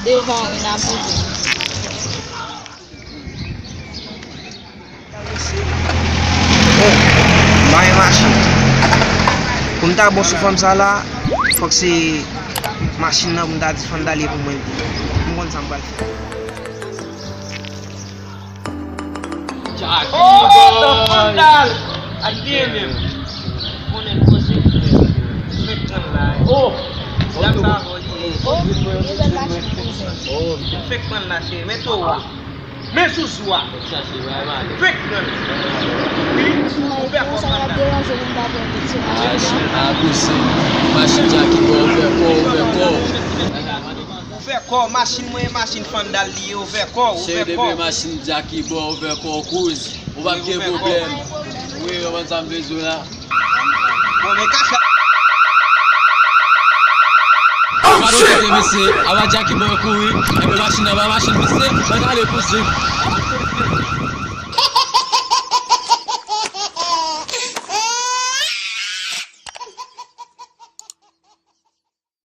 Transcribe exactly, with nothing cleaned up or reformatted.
Devan wi, n ap rive. Oh, m pa gen machin. Pou m ta bon sou fanm sa la, fòk se machin nan pou m ta di Fandal ye pou mwen. M konn sa m pral fè. Jackie Boy! Fandal! Ak byen menm. Konnen koze. Fèk pran la. Oh! Dam sa avò li ye. Oh, gen bèl machin koze. Fèk pran la, cheri. Men towo a. Men zouzou a. Fèk pran. Wi. Ou fè kò Fandal. Machin a koze. Machin Jackie Boy, ou fè kò, ou fè kò. Ou fè kò, machin mwen e machin Fandal li ye, ou fè kò, ou fè kò. Cheri, depi machin Jackie Boy, ou fè kò, kouz. Ou p ap gen pwoblèm. Wi, ou konprann sa m vle di w la. Bon, men kaka. Gade kote mesye, apa Jackie Boy kouri, epi machin nan pa machin misye, mwen gade kouzin.